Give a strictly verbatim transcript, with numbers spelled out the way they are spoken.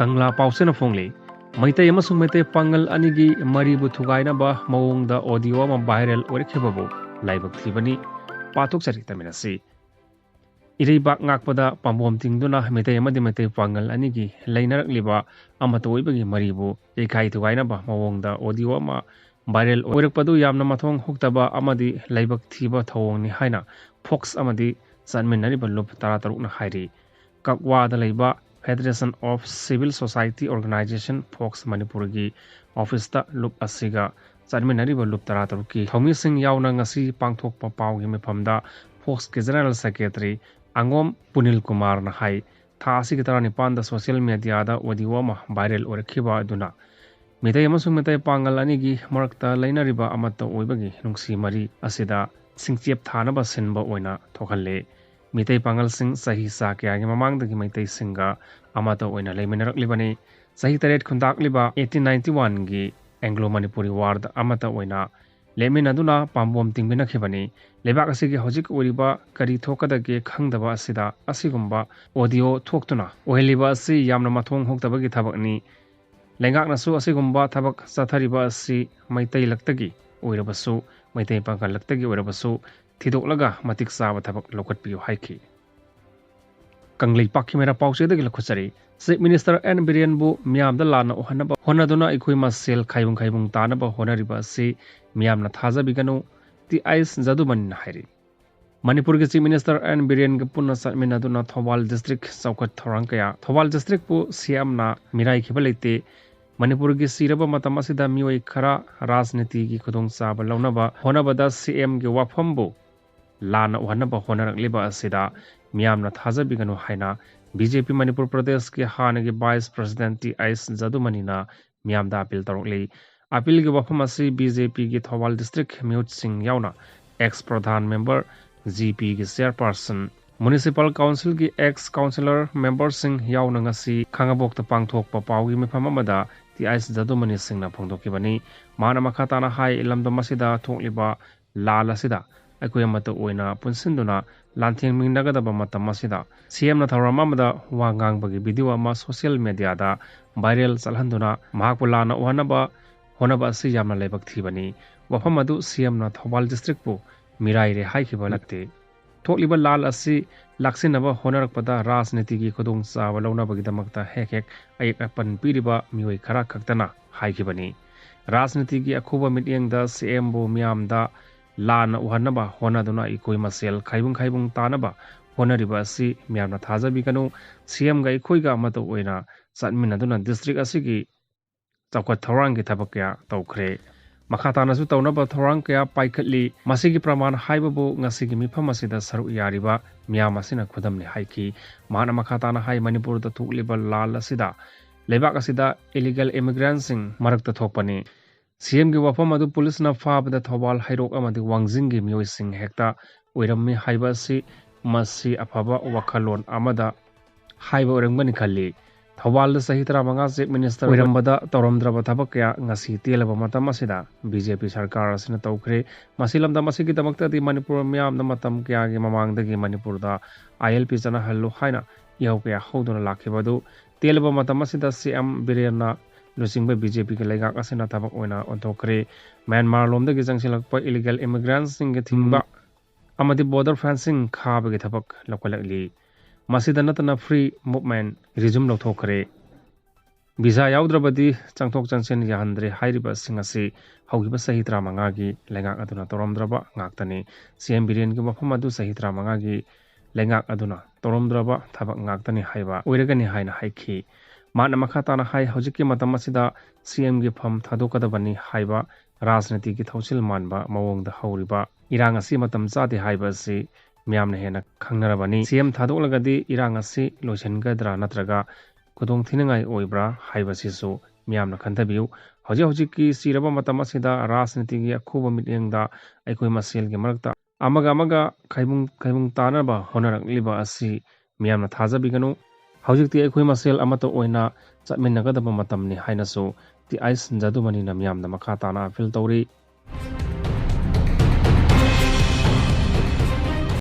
ꯀꯪꯂꯥ ꯄꯥꯎꯆꯦꯅ ꯐꯣꯡꯂꯤ꯫ ꯃꯩꯇꯩ ꯑꯃꯁꯨꯡ ꯃꯩꯇꯩ ꯄꯥꯉꯜ ꯑꯅꯤꯒꯤ ꯃꯔꯤꯕꯨ ꯊꯨꯒꯥꯏꯅꯕ ꯃꯑꯣꯡꯗ audio ꯑꯃ viral ꯑꯣꯏꯔꯛꯈꯤꯕꯕꯨ ꯂꯥꯏꯕꯛ ꯊꯤꯕꯅꯤ꯫ ꯄꯥꯊꯣꯛꯆꯔꯤ ꯇꯥꯃꯤꯟꯅꯁꯤ꯫ ꯏꯔꯩꯕꯥꯛ ꯉꯥꯛꯄꯗ ꯄꯥꯝꯕꯣꯝ ꯇꯤꯡꯗꯨꯅ ꯃꯩꯇꯩ ꯑꯃꯗꯤ ꯃꯩꯇꯩ ꯄꯥꯉꯜ ꯑꯅꯤꯒꯤ ꯂꯩꯅꯔꯛꯂꯤꯕ ꯑꯃꯠꯇ ꯑꯣꯏꯕꯒꯤ ꯃꯔꯤꯕꯨ ꯌꯩꯈꯥꯏ ꯊꯨꯒꯥꯏꯅꯕ ꯃꯑꯣꯡꯗ audio ꯑꯃ viral ꯑꯣꯏꯔꯛꯄꯗꯨ ꯌꯥꯝꯅ ꯃꯊꯣꯡ ꯍꯨꯛꯇꯕ ꯑꯃꯗꯤ ꯂꯥꯏꯕꯛ ꯊꯤꯕ ꯊꯧꯑꯣꯡꯅꯤ ꯍꯥꯏꯅ ꯐꯣꯛꯁ ꯑꯃꯗꯤ ꯆꯠꯃꯤꯟꯅꯔꯤꯕ ꯂꯨꯞ ꯇꯔꯥꯇꯔꯨꯛꯅ ꯍꯥꯏꯔꯤ꯫ ꯀꯛꯋꯥꯗ ꯂꯩꯕ Federation of Civil Society Organization, fox ꯃꯅꯤꯄꯨꯔꯒꯤ ꯑꯣꯐꯤꯁꯇ ꯂꯨꯞ ꯑꯁꯤꯒ ꯆꯠꯃꯤꯟꯅꯔꯤꯕ ꯂꯨꯞ ꯇꯔꯥꯇꯔꯨꯛꯀꯤ ꯊꯧꯃꯤꯁꯤꯡ ꯌꯥꯎꯅ ꯉꯁꯤ ꯄꯥꯡꯊꯣꯛꯄ ꯄꯥꯎꯒꯤ ꯃꯤꯐꯝꯗ ꯐꯣꯛꯁꯀꯤ ꯖꯦꯅꯔꯦꯜ ꯁꯦꯀ꯭ꯔꯦꯇꯔꯤ ꯑꯉꯣꯝ ꯄꯨꯅꯤꯜ ꯀꯨꯃꯥꯔꯅ ꯍꯥꯏ, ꯊꯥ ꯑꯁꯤꯒꯤ ꯇꯔꯥꯅꯤꯄꯥꯟꯗ ꯁꯣꯁꯤꯌꯦꯜ ꯃꯦꯗꯤꯌꯥꯗ audio ꯑꯃ viral ꯑꯣꯏꯔꯛꯈꯤꯕ ꯑꯗꯨꯅ ꯃꯤꯇꯩ ꯑꯃꯁꯨꯡ ꯃꯤꯇꯩ ꯄꯥꯉꯜ ꯑꯅꯤꯒꯤ ꯃꯔꯛꯇ ꯂꯩꯅꯔꯤꯕ ꯑꯃꯠꯇ ꯑꯣꯏꯕꯒꯤ ꯅꯨꯡꯁꯤ ꯃꯔꯤ ꯑꯁꯤꯗ ꯁꯤꯡꯆꯦꯞ ꯊꯥꯅꯕ ꯁꯤꯟꯕ ꯑꯣꯏꯅ ꯊꯣꯛꯍꯜꯂꯦ꯫ ꯃꯤꯇꯩ ꯄꯥꯉꯜꯁꯤꯡ ꯆꯍꯤ ꯆꯥ ꯀꯌꯥꯒꯤ ꯃꯃꯥꯡꯗꯒꯤ ꯃꯩꯇꯩꯁꯤꯡꯒ ꯑꯃꯠꯇ ꯑꯣꯏꯅ ꯂꯩꯃꯤꯟꯅꯔꯛꯂꯤꯕꯅꯤ꯫ ꯆꯍꯤ ꯇꯔꯦꯠ ꯈꯨꯟꯇꯥꯛꯂꯤꯕ eighteen ninety one ꯒꯤ Anglo Manipuri War ꯗ ꯑꯃꯠꯇ ꯑꯣꯏꯅ ꯂꯦꯞꯃꯤꯟꯅꯗꯨꯅ ꯄꯥꯝꯕꯣꯝ ꯇꯤꯡꯃꯤꯟꯅꯈꯤꯕꯅꯤ꯫ ꯂꯩꯕꯥꯛ ꯑꯁꯤꯒꯤ ꯍꯧꯖꯤꯛ ꯑꯣꯏꯔꯤꯕ ꯀꯔꯤ ꯊꯣꯛꯀꯗꯒꯦ ꯈꯪꯗꯕ ꯑꯁꯤꯗ ꯑꯁꯤꯒꯨꯝꯕ audio ꯊꯣꯛꯇꯨꯅ ꯑꯣꯏꯍꯜꯂꯤꯕ ꯑꯁꯤ ꯌꯥꯝꯅ ꯃꯊꯣꯡ ꯍꯨꯛꯇꯕꯒꯤ ꯊꯕꯛꯅꯤ꯫ ꯂꯩꯉꯥꯛꯅꯁꯨ ꯑꯁꯤꯒꯨꯝꯕ ꯊꯕꯛ ꯆꯠꯊꯔꯤꯕ ꯑꯁꯤ ꯃꯩꯇꯩ ꯂꯛꯇꯒꯤ ꯑꯣꯏꯔꯕꯁꯨ, ꯃꯩꯇꯩ ꯄꯥꯉꯜ ꯂꯛꯇꯒꯤ ꯑꯣꯏꯔꯕꯁꯨ ꯊꯤꯗꯣꯛꯂꯒ ꯃꯇꯤꯛ ꯆꯥꯕ ꯊꯕꯛ ꯂꯧꯈꯠꯄꯤꯌꯨ ꯍꯥꯏꯈꯤ꯫ ꯀꯪꯂꯩꯄꯥꯛꯀꯤ ꯃꯩꯔꯥ ꯄꯥꯎꯆꯦꯗꯒꯤ ꯂꯧꯈꯠꯆꯔꯤ꯫ Chief Minister ꯑꯦꯟ ꯕꯤꯔꯦꯟꯕꯨ ꯃꯤꯌꯥꯝꯗ ꯂꯥꯟꯅ ꯎꯍꯟꯅꯕ ꯍꯣꯠꯅꯗꯨꯅ ꯑꯩꯈꯣꯏ ꯃꯁꯦꯜ ꯈꯥꯏꯕꯨꯡ ꯈꯥꯏꯕꯨꯡ ꯇꯥꯅꯕ ꯍꯣꯠꯅꯔꯤꯕ ꯑꯁꯤ ꯃꯤꯌꯥꯝꯅ ꯊꯥꯖꯕꯤꯒꯅꯨ, ꯇꯤ ꯑꯥꯏꯁ ꯖꯥꯗꯨꯃꯅꯤꯅ ꯍꯥꯏꯔꯤ꯫ ꯃꯅꯤꯄꯨꯔꯒꯤ Chief Minister ꯑꯦꯟ ꯕꯤꯔꯦꯟꯒ ꯄꯨꯟꯅ ꯆꯠꯃꯤꯟꯅꯗꯨꯅ ꯊꯧꯕꯥꯜ district ꯆꯥꯎꯈꯠ ꯊꯧꯔꯥꯡ ꯀꯌꯥ, ꯊꯧꯕꯥꯜ district ꯄꯨ ꯁꯤ ꯑꯦꯝꯅ ꯃꯤꯔꯥꯏꯈꯤꯕ ꯂꯩꯇꯦ꯫ ꯃꯅꯤꯄꯨꯔꯒꯤ ꯁꯤꯔꯕ ꯃꯇꯝ ꯑꯁꯤꯗ ꯃꯤꯑꯣꯏ ꯈꯔ ꯔꯥꯖꯅꯤꯇꯤꯒꯤ ꯈꯨꯗꯣꯡꯆꯥꯕ ꯂꯧꯅꯕ ꯍꯣꯠꯅꯕꯗ ꯁꯤ ꯑꯦꯝꯒꯤ ꯋꯥꯐꯝꯕꯨ ꯂꯥꯟꯅ ꯎꯍꯟꯅꯕ ꯍꯣꯠꯅꯔꯛꯂꯤꯕ ꯑꯁꯤꯗ ꯃꯤꯌꯥꯝꯅ ꯊꯥꯖꯕꯤꯒꯅꯨ ꯍꯥꯏꯅ ꯕꯤ ꯖꯦ ꯄꯤ ꯃꯅꯤꯄꯨꯔ ꯄ꯭ꯔꯗꯦꯁꯀꯤ ꯍꯥꯟꯅꯒꯤ Vice President ꯇꯤ ꯑꯥꯏꯁ ꯖꯥꯗꯨꯃꯅꯤꯅ ꯃꯤꯌꯥꯝꯗ ꯑꯄꯤꯜ ꯇꯧꯔꯛꯂꯤ꯫ ꯑꯄꯤꯜꯒꯤ ꯋꯥꯐꯝ ꯑꯁꯤ ꯕꯤ ꯖꯦ ꯄꯤꯒꯤ ꯊꯧꯕꯥꯜ district ꯃꯤꯍꯨꯠꯁꯤꯡ ꯌꯥꯎꯅ ex ꯄ꯭ꯔꯙꯥꯟ member, ꯖꯤ ꯄꯤꯒꯤ chairperson, municipal councilꯒꯤ ex councillor memberꯁꯤꯡ ꯌꯥꯎꯅ ꯉꯁꯤ ꯈꯥꯉꯕꯣꯛꯇ ꯄꯥꯡꯊꯣꯛꯄ ꯄꯥꯎꯒꯤ ꯃꯤꯐꯝ ꯑꯃꯗ ꯇꯤ ꯑꯥꯏꯁ ꯖꯥꯗꯨꯃꯅꯤ ꯁꯤꯡꯅ ꯐꯣꯡꯗꯣꯛꯈꯤꯕꯅꯤ꯫ ꯃꯍꯥꯛꯅ ꯃꯈꯥ ꯇꯥꯅ ꯍꯥꯏ, ꯂꯝꯗꯝ ꯑꯁꯤꯗ ꯊꯣꯛꯂꯤꯕ ꯂꯥꯜ ꯑꯁꯤꯗ ꯑꯩꯈꯣꯏ ꯑꯃꯠꯇ ꯑꯣꯏꯅ ꯄꯨꯟꯁꯤꯟꯗꯨꯅ ꯂꯥꯟꯊꯦꯡꯃꯤꯟꯅꯒꯗꯕ ꯃꯇꯝ ꯑꯁꯤꯗ ꯁꯤ ꯑꯦꯝꯅ ꯊꯧꯔꯝ ꯑꯃꯗ ꯋꯥ ꯉꯥꯡꯕꯒꯤ ꯚꯤꯗꯤꯑꯣ ꯑꯃ ꯁꯣꯁꯤꯌꯦꯜ ꯃꯦꯗꯤꯌꯥꯗ ꯚꯥꯏꯔꯦꯜ ꯆꯠꯍꯟꯗꯨꯅ ꯃꯍꯥꯛꯄꯨ ꯂꯥꯟꯅ ꯎꯍꯟꯅꯕ ꯍꯣꯠꯅꯕ ꯑꯁꯤ ꯌꯥꯝꯅ ꯂꯥꯏꯕꯛ ꯊꯤꯕꯅꯤ꯫ ꯋꯥꯐꯝ ꯑꯗꯨ ꯁꯤ ꯑꯦꯝꯅ ꯊꯧꯕꯥꯜ ꯗꯤꯁꯇ꯭ꯔꯤꯛꯄꯨ ꯃꯤꯔꯥꯏꯔꯦ ꯍꯥꯏꯈꯤꯕ ꯅꯠꯇꯦ꯫ ꯊꯣꯛꯂꯤꯕ ꯂꯥꯜ ꯑꯁꯤ ꯂꯥꯛꯁꯤꯟꯅꯕ ꯍꯣꯠꯅꯔꯛꯄꯗ ꯔꯥꯖꯅꯤꯇꯤꯒꯤ ꯈꯨꯗꯣꯡꯆꯥꯕ ꯂꯧꯅꯕꯒꯤꯗꯃꯛꯇ ꯍꯦꯛ ꯍꯦꯛ ꯑꯌꯦꯛ ꯑꯄꯟ ꯄꯤꯔꯤꯕ ꯃꯤꯑꯣꯏ ꯈꯔ ꯈꯛꯇꯅ ꯍꯥꯏꯈꯤꯕꯅꯤ꯫ ꯔꯥꯖꯅꯤꯇꯤꯒꯤ ꯑꯈꯨꯕ ꯃꯤꯠꯌꯦꯡꯗ ꯁꯤ ꯑꯦꯝꯕꯨ ꯃꯤꯌꯥꯝꯗ ꯂꯥꯟꯅ ꯎꯍꯟꯅꯕ ꯍꯣꯠꯅꯗꯨꯅ ꯑꯩꯈꯣꯏ ꯃꯁꯦꯜ ꯈꯥꯏꯕꯨꯡ ꯈꯥꯏꯕꯨꯡ ꯇꯥꯅꯕ ꯍꯣꯠꯅꯔꯤꯕ ꯑꯁꯤ ꯃꯤꯌꯥꯝꯅ ꯊꯥꯖꯕꯤꯒꯅꯨ꯫ ꯁꯤ ꯑꯦꯝꯒ ꯑꯩꯈꯣꯏꯒ ꯑꯃꯠꯇ ꯑꯣꯏꯅ ꯆꯠꯃꯤꯟꯅꯗꯨꯅ ꯗꯤꯁꯇ꯭ꯔꯤꯛ ꯑꯁꯤꯒꯤ ꯆꯥꯎꯈꯠ ꯊꯧꯔꯥꯡꯒꯤ ꯊꯕꯛ ꯀꯌꯥ ꯇꯧꯈ꯭ꯔꯦ꯫ ꯃꯈꯥ ꯇꯥꯅꯁꯨ ꯇꯧꯅꯕ ꯊꯧꯔꯥꯡ ꯀꯌꯥ ꯄꯥꯏꯈꯠꯂꯤ꯫ ꯃꯁꯤꯒꯤ ꯄ꯭ꯔꯃꯥꯟ ꯍꯥꯏꯕꯕꯨ ꯉꯁꯤꯒꯤ ꯃꯤꯐꯝ ꯑꯁꯤꯗ ꯁꯔꯨꯛ ꯌꯥꯔꯤꯕ ꯃꯤꯌꯥꯝ ꯑꯁꯤꯅ ꯈꯨꯗꯝꯅꯤ ꯍꯥꯏꯈꯤ꯫ ꯃꯍꯥꯛꯅ ꯃꯈꯥ ꯇꯥꯅ ꯍꯥꯏ, ꯃꯅꯤꯄꯨꯔꯗ ꯊꯣꯛꯂꯤꯕ ꯂꯥꯜ ꯑꯁꯤꯗ ꯂꯩꯕꯥꯛ ꯑꯁꯤꯗ ꯏꯂꯤꯒꯦꯜ ꯏꯃꯤꯒ꯭ꯔꯦꯟꯁꯤꯡ ꯃꯔꯛꯇ ꯊꯣꯛꯄꯅꯤ꯫ ꯁꯤ ꯑꯦꯝꯒꯤ ꯋꯥꯐꯝ ꯑꯗꯨ ꯄꯨꯂꯤꯁꯅ ꯐꯥꯕꯗ ꯊꯧꯕꯥꯜ ꯍꯩꯔꯣꯛ ꯑꯃꯗꯤ ꯋꯥꯡꯖꯤꯡꯒꯤ ꯃꯤꯑꯣꯏꯁꯤꯡ ꯍꯦꯛꯇ ꯑꯣꯏꯔꯝꯃꯤ ꯍꯥꯏꯕ ꯑꯁꯤ ꯃꯁꯤ ꯑꯐꯕ ꯋꯥꯈꯜꯂꯣꯟ ꯑꯃꯗ ꯍꯥꯏꯕ ꯑꯣꯏꯔꯝꯒꯅꯤ ꯈꯜꯂꯤ꯫ ꯊꯧꯕꯥꯜꯗ ꯆꯍꯤ ꯇꯔꯥꯃꯉꯥ ꯆꯤꯐ ꯃꯤꯅꯤꯁꯇꯔ ꯑꯣꯏꯔꯝꯕꯗ ꯇꯧꯔꯝꯗ꯭ꯔꯕ ꯊꯕꯛ ꯀꯌꯥ ꯉꯁꯤ ꯇꯦꯜꯂꯕ ꯃꯇꯝ ꯑꯁꯤꯗ ꯕꯤ ꯖꯦ ꯄꯤ ꯁꯔꯀꯥꯔ ꯑꯁꯤꯅ ꯇꯧꯈ꯭ꯔꯦ꯫ ꯃꯁꯤ ꯂꯝꯗꯝ ꯑꯁꯤꯒꯤꯗꯃꯛꯇꯗꯤ ꯃꯅꯤꯄꯨꯔ ꯃꯤꯌꯥꯝꯅ ꯃꯇꯝ ꯀꯌꯥꯒꯤ ꯃꯃꯥꯡꯗꯒꯤ ꯃꯅꯤꯄꯨꯔꯗ ꯑꯥꯏ ꯑꯦꯜ ꯄꯤ ꯆꯠꯅꯍꯜꯂꯨ ꯍꯥꯏꯅ ꯏꯍꯧ ꯀꯌꯥ ꯍꯧꯗꯨꯅ ꯂꯥꯛꯈꯤꯕ ꯑꯗꯨ ꯇꯦꯜꯂꯕ ꯃꯇꯝ ꯑꯁꯤꯗ ꯁꯤ ꯑꯦꯝ ꯕꯤꯔꯦꯟꯅ ꯂꯨꯆꯤꯡꯕ ꯕꯤ ꯖꯦ ꯄꯤꯒꯤ ꯂꯩꯉꯥꯛ ꯑꯁꯤꯅ ꯊꯕꯛ ꯑꯣꯏꯅ ꯑꯣꯟꯊꯣꯛꯈ꯭ꯔꯦ꯫ ꯃ꯭ꯌꯥꯟꯃꯥꯔ ꯂꯣꯝꯗꯒꯤ ꯆꯪꯁꯤꯜꯂꯛꯄ ꯏꯂꯤꯒꯦꯜ ꯏꯃꯤꯒ꯭ꯔꯦꯟꯁꯤꯡꯒꯤ ꯊꯤꯡꯕ ꯑꯃꯗꯤ ꯕꯣꯔꯗꯔ ꯐꯦꯟꯁꯤꯡ ꯈꯥꯕꯒꯤ ꯊꯕꯛ ꯂꯧꯈꯠꯂꯛꯂꯤ꯫ ꯃꯁꯤꯗ ꯅꯠꯇꯅ ꯐ꯭ꯔꯤ ꯃꯨꯚꯃꯦꯟ ꯔꯤꯖꯨꯝ ꯂꯧꯊꯣꯛꯈ꯭ꯔꯦ꯫ ꯚꯤꯁꯥ ꯌꯥꯎꯗ꯭ꯔꯕꯗꯤ ꯆꯪꯊꯣꯛ ꯆꯪꯁꯤꯟ ꯌꯥꯍꯟꯗ꯭ꯔꯦ ꯍꯥꯏꯔꯤꯕꯁꯤꯡ ꯑꯁꯤ ꯍꯧꯈꯤꯕ ꯆꯍꯤ ꯇꯔꯥꯃꯉꯥꯒꯤ ꯂꯩꯉꯥꯛ ꯑꯗꯨꯅ ꯇꯧꯔꯝꯗ꯭ꯔꯕ ꯉꯥꯛꯇꯅꯤ꯫ ꯁꯤ ꯑꯦꯝ ꯕꯤꯔꯦꯟꯒꯤ ꯃꯐꯝ ꯑꯗꯨ ꯆꯍꯤ ꯇꯔꯥꯃꯉꯥꯒꯤ ꯂꯩꯉꯥꯛ ꯑꯗꯨꯅ ꯇꯧꯔꯝꯗ꯭ꯔꯕ ꯊꯕꯛ ꯉꯥꯛꯇꯅꯤ ꯍꯥꯏꯕ ꯑꯣꯏꯔꯒꯅꯤ ꯍꯥꯏꯅ ꯍꯥꯏꯈꯤ꯫ ꯃꯍꯥꯛꯅ ꯃꯈꯥ ꯇꯥꯅ ꯍꯥꯏ, ꯍꯧꯖꯤꯛꯀꯤ ꯃꯇꯝ ꯑꯁꯤꯗ ꯁꯤ ꯑꯦꯝꯒꯤ ꯐꯝ ꯊꯥꯗꯣꯛꯀꯗꯕꯅꯤ ꯍꯥꯏꯕ ꯔꯥꯖꯅꯤꯇꯤꯒꯤ ꯊꯧꯁꯤꯜ ꯃꯥꯟꯕ ꯃꯑꯣꯡꯗ ꯍꯧꯔꯤꯕ ꯏꯔꯥꯡ ꯑꯁꯤ ꯃꯇꯝ ꯆꯥꯗꯦ ꯍꯥꯏꯕ ꯑꯁꯤ ꯃꯤꯌꯥꯝꯅ ꯍꯦꯟꯅ ꯈꯪꯅꯔꯕꯅꯤ꯫ ꯁꯤ ꯑꯦꯝ ꯊꯥꯗꯣꯛꯂꯒꯗꯤ ꯏꯔꯥꯡ ꯑꯁꯤ ꯂꯣꯏꯁꯤꯟꯒꯗ꯭ꯔꯥ ꯅꯠꯇ꯭ꯔꯒ ꯈꯨꯗꯣꯡꯊꯤꯅꯤꯡꯉꯥꯏ ꯑꯣꯏꯕ꯭ꯔꯥ ꯍꯥꯏꯕꯁꯤꯁꯨ ꯃꯤꯌꯥꯝꯅ ꯈꯟꯊꯕꯤꯌꯨ꯫ ꯍꯧꯖꯤꯛ ꯍꯧꯖꯤꯛꯀꯤ ꯆꯤꯔꯕ ꯃꯇꯝ ꯑꯁꯤꯗ ꯔꯥꯖꯅꯤꯇꯤꯒꯤ ꯑꯈꯨꯕ ꯃꯤꯠꯌꯦꯡꯗ ꯑꯩꯈꯣꯏ ꯃꯁꯦꯜꯒꯤ ꯃꯔꯛꯇ ꯑꯃꯒ ꯑꯃꯒ ꯈꯥꯏꯕꯨꯡ ꯈꯥꯏꯕꯨꯡ ꯇꯥꯅꯕ ꯍꯣꯠꯅꯔꯛꯂꯤꯕ ꯑꯁꯤ ꯃꯤꯌꯥꯝꯅ ꯊꯥꯖꯕꯤꯒꯅꯨ꯫ ꯍꯧꯖꯤꯛꯇꯤ ꯑꯩꯈꯣꯏ ꯃꯁꯦꯜ ꯑꯃꯠꯇ ꯑꯣꯏꯅ ꯆꯠꯃꯤꯟꯅꯒꯗꯕ ꯃꯇꯝꯅꯤ ꯍꯥꯏꯅꯁꯨ ꯇꯤ ꯑꯥꯏꯁ ꯖꯗꯨꯃꯅꯤꯅ ꯃꯤꯌꯥꯝꯗ ꯃꯈꯥ ꯇꯥꯅ ꯑꯄꯤꯜ ꯇꯧꯔꯤ꯫